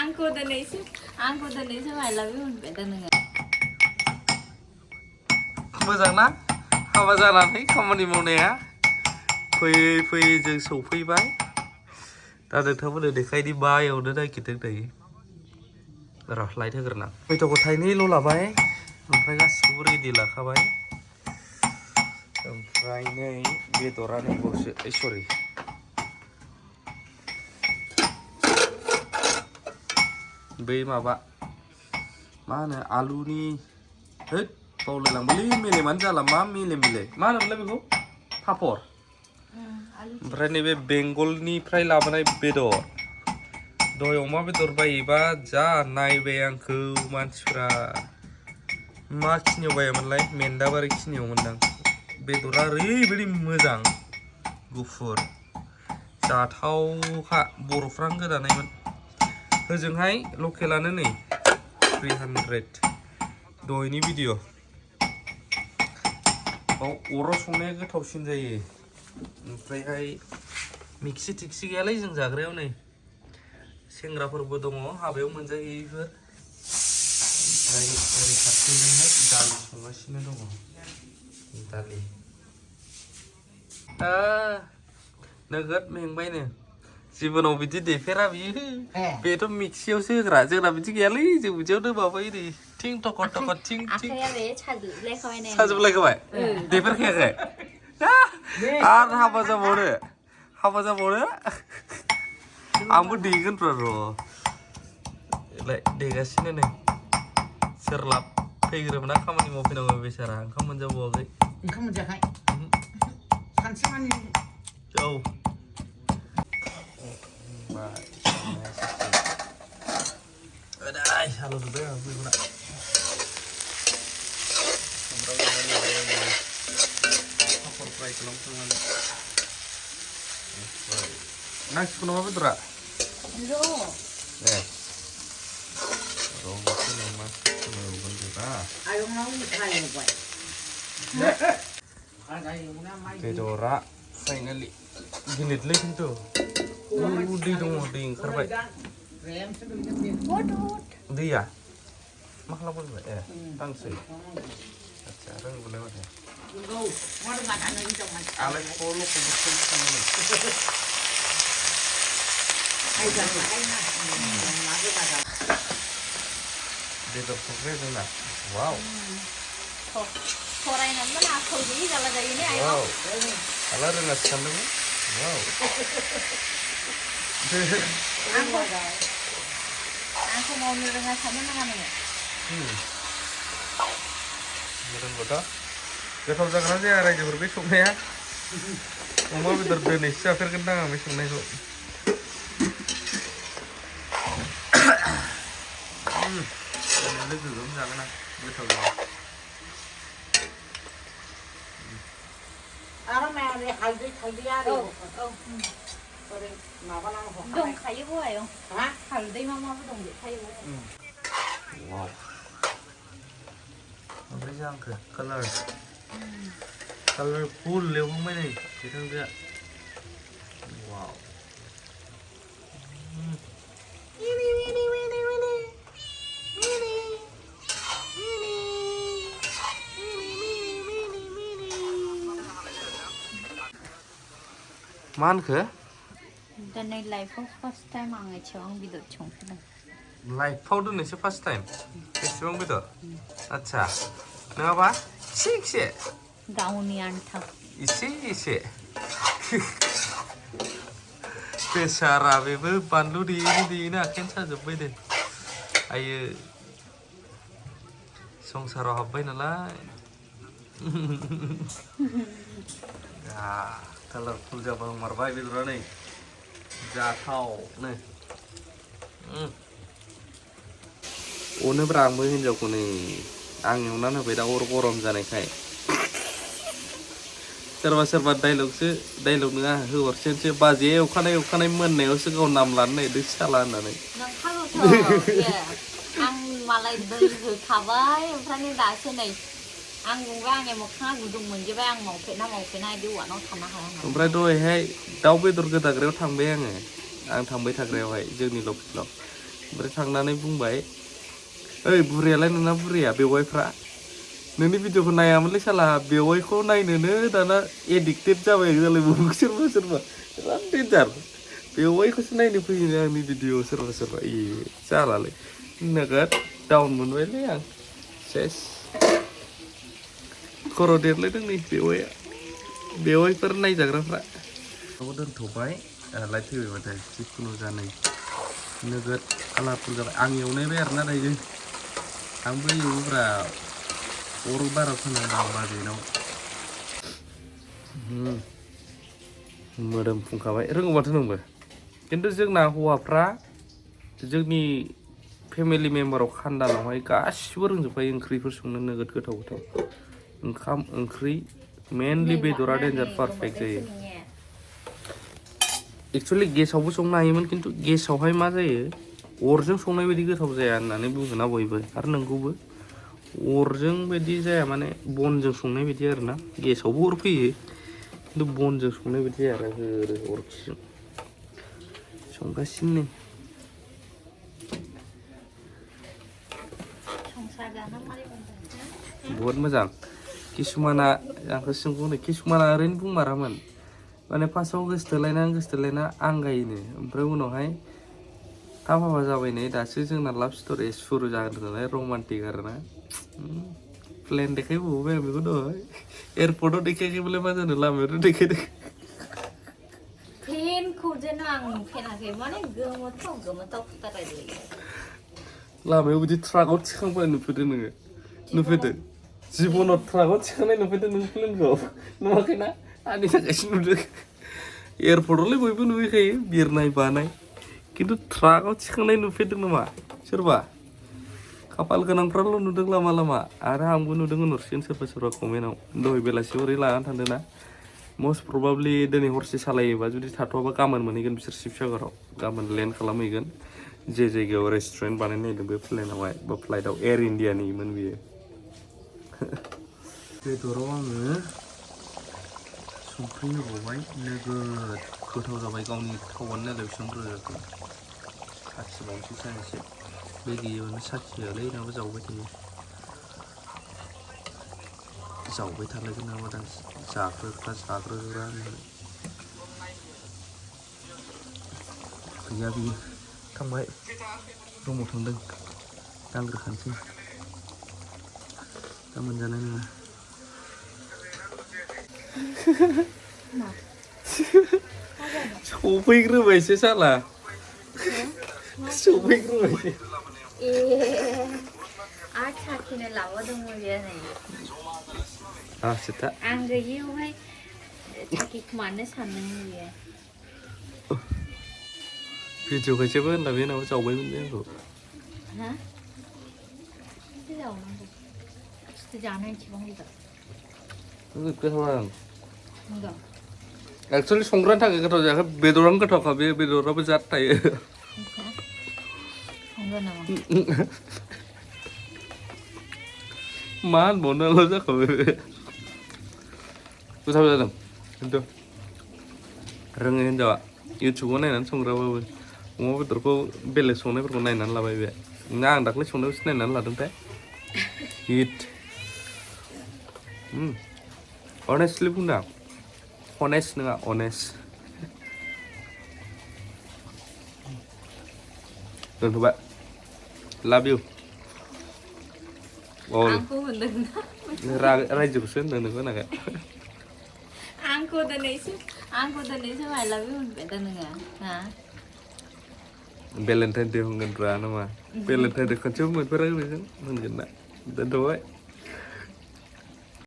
Angku Indonesia mày là biết vậy tên người. Moजां ना हाबा जानानै खामानि मावनाया फैयै जों सौफैबाय दा नोंथांमोननो देखायनि बायावनो नागिरदों दायो र' लाइट होग्रोना मैथाखौ थाइनैल' लाबाय ओमफ्राय गासिखौबो रेडि लाखाबाय ओमफ्राय नै बेदरा नैबावसो सरि बै माबा मा होनो आलुनि होद बावलायलांबायलै मेलेमानो जाला मा मेलेम बिलाय मा होनोमोनलाय बेखौ पापर ओमफ्राय नैबे बेंगलनिफ्राय लाबोनाय बेदर दहाय अमा बेदर बायोबा जा नायबाय आंखौ मानसिफ्रा मा खिनियाव बायामोनलाय मेन्दाबारि खिनियाव मोनदां बेदरा ओरैबायदि मोजां गुफुर जाथावखा बर'फ्रानो गोदानायमोन होजोंहाय लकेलानो नै 300 दहायनि भिडिअ अराव संनाया गोथावसिन जायो ओमफ्रायहाय मिक्सि टिक्सि गैयालै जों जाग्रायाव नै सेंग्राफोरबो दङ हाबायाव मोनजायो बेफोर ओमफ्राय ओरै फारसेजोंहाय दालि संगासिनो दङ दालि नोगोद मेंबायनो जिबनाव बिदि देफेरा बियो बेथ' मिक्सियावसो होग्रा जोंना बिदि गैयालै जों बिदियावनो माबायो नै थिं थख थख थिं थिं साजोबलायखाबाय देफेरखायाखै आरो हाबा जाबावनो आंबो देगोनफ्रा र' देगासिनो नै सोरलाब फैग्रोमोना खामानि मावफैनांगौ बेसारा ओंखाम मोनजाबावाखै ओंखाम मोनजायाखै सानसेमानि औ Udah, halo juga ya, gue guna. Apa fry kelong teman? Nah, kuno apa tuh, Ra? Ro. Ro itu nama kuno bukan tuh, Ra. Ayo mau fry apa? Bedora, finally. Ginit lagi tuh. Di dong, di ingkar baik. Dia, maklum pun ya, langsung. Sekarang boleh mana? Alek polo kebetulan sama ni. Dia terpukul tu nak. Wow. Korai nama nak kau jadi kalau dari ini ayo. Wow. Kalau dengan sambal, wow. Aku mau dengan sama mana ni? Betul betul. Kalau jangan aja raja berbesok ni ya. Umar betul Indonesia terkena besok ni tu. Ini belum jangan nak betul betul. Orang mana ni haldi ada. Dong kayu buaya. Hah? Haldi mama pun dong kayu. Wow. Apa sih angka? Colorful lewat mana ni? Kita lihat. Wow. Mana ke? Danในไลฟ์first time ang chong video chong na. Live photo ni first time. Besibang betul. Acha. Kenapa? Sik sik. Gaunian thak. Isi. Besara bebe pandu di ini akan saja bede. Ayo. Songsara habis nala. Ya. Kalau pulja bang marbai betul ni, jatuh ni. Onu berang begini jauh ni, angin mana beda orang jangan kai. Serba dialog ni ah, huar sense bazi ukanai mana ni, usse kau namlan ni, disalan ni. Nang kalau tu, ya, ang malai beli kabai, berani dah sini. Angbw yang mau kan gudung menjadi yang mau pernah dia nak tanah hal. Omprai doy hai, tahu betul kita kerja thang bayang ang thang bay thang kerja hai, jadi lop. ओमफ्राय थांनानै बुंबाय ओइ बुरैयालाय नोंना बुरैया बेवाइफ्रा नोंनि भिडिअखौ नायामोनलै साला बेवाइखौ नायनोनो दाना एडिक्टेड जाबाय जालाय सोरबा सोरबा बिराद डेन्जार बेवाइखौसो नायनो फैयो आंनि भिडिअ सोरबा सोरबा जालालै नोगोद डाउन मोनबायलै आं सेस खर' देरलायदों नै बेवाइफोर नायजाग्राफ्रा दोनथ'बाय लाइट फैबाय माथो जिखुनु जानै नोगोद कालारफुल जाबाय आं एवनायबाय आरोना दायो आंबो एवोब्रा अर बारा फोनांदां बाजैनाव मोदोम फुंखाबाय रोङोबाथ' नोंबो खिन्थु जोंना हौवाफ्रा जोंनि फेमिलि मेम्बाराव खान्दानावहाय गासिबो रोंजोबखायो ओंख्रिफोर संनो नोगोद गोथाव गोथाव ओंखाम ओंख्रि मेनलि बेदरा डेन्जार पारफेक्ट जायो एक्सुवेलि गेसावबो संनो हायोमोन खिन्थु गेसावहाय मा जायो अरजों संनाय बायदि गोथाव जाया होननानै बुङोना बयबो आरो नोंगौबो अरजों बायदि जाया माने बनजों संनाय बायदि आरोना गेसावबो अर फैयो खिन्थु बनजों संनाय बायदि जाया आरो अरखिजों संगासिनो बहुत मोजां किसुमाना आंखौ सोंबावनो किसुमाना ओरैनो बुंमारामोन माने फार्स्टआव गोसथोलायना आंगायोनो ओमफ्राय उनावहाय थाब हाबा जाबाय नै दासो जोंना लाभ स्ट'रि सुरु जागोन नालाय रमान्टिक आरोना प्लेन देखायबावबाय आं बेखौ दहाय एयारपर्टआव देखायाखैबालाय मा जानो लामायावथ' देखायदों प्लेनखौ जेन आं नुफेराखै माने गोमोथाव फुथारायलायो लामायाव बिदि ट्राकआव थिखांबाय नुफेरदों नोङो नुफेरदों जिबनाव ट्राकआव थिखांनाय नुफेरदों नों प्लेनखौ नुवाखैना आंनि थाखायसो नुदों एयारपर्टआवलाय बयबो नुहैखायो बिरनाय बानाय खिन्थु ट्राकआव थिखांनाय नुफेरदों नामा सोरबा खाफाल गोनांफ्राल' नुदों लामा लामा आरो आंबो नुदों होनहरसिगोन सोरबा कमेन्टआव दहाय बेलासियाव ओरै लानानै थांदोंना मस्ट प्रबाबलि दिनै हरसे सालायोबा जुदि थाथ'वाबा गाबोन मोनहैगोन बिसोर शिबसागराव गाबोन लेन्ड खालामहैगोन जे जायगायाव रेस्टुरेन्ट बानायनो नागिरदों बे प्लेनावहाय बा फ्लाइटआव एयार इन्डियानिमोन बियो बेदराव आङो संख्रि होबावबाय नोगोद गोथाव जाबाय गावनि थावानो नालाय बेसेबां रोजाखौ साखिबावनोसै सानैसो बे गैयाबानो साखियालै नङाबा जावबाय थालायगोन नामा दा जाग्रोग्रा गैया बियो थांबाय रुमाव थांदों दांग्रोखानोसै दा मोनजानाय नङा सफैग्रोबायसो साला सफैग्रोबायसो आरो साखिनो लाबोदोंमोन बेयो नै आसिथा आं गैयियावहाय साखिखोमानो सानदोंमोन बेयो भिडिअ खायसेबो होनला बे नाव जावबायमोन बे आंखौ हा जावनांगौ जानो इसेबां गोथाव आं मोजां एक्सुवेलि संग्रानि थाखाय गोथाव जायाखै बेदरानो गोथावखा बे बेदराबो जात थायो संगोन नामा मा होनबावनोल' जाखाबाय गोथाव जादों खिन्थु रोङो हिन्जावा इउटुबाव नायनानै संग्राबाबो अमा बेदरखौ बेलेग संनायफोरखौ नायनानै लाबाय बे ना आं दाख्लै संनायखौसो नायनानै लादोंथाय हिट अनेस्टलि बुंदों आं अनेस्ट नङा अनेस्ट दोनथ'बाय लाभ इउ आंखौ होनदों रायजोखौसो होनदों नोंखौ होनाखै आंखौ दिनैसो I love you होनबाय नोङो हा भेलेन्टाइन दे होनगोन रा नामा भेलेन्टाइन दे खनसेबो मोनफेराखै बेजों होनगोन ना दोनथ'बाय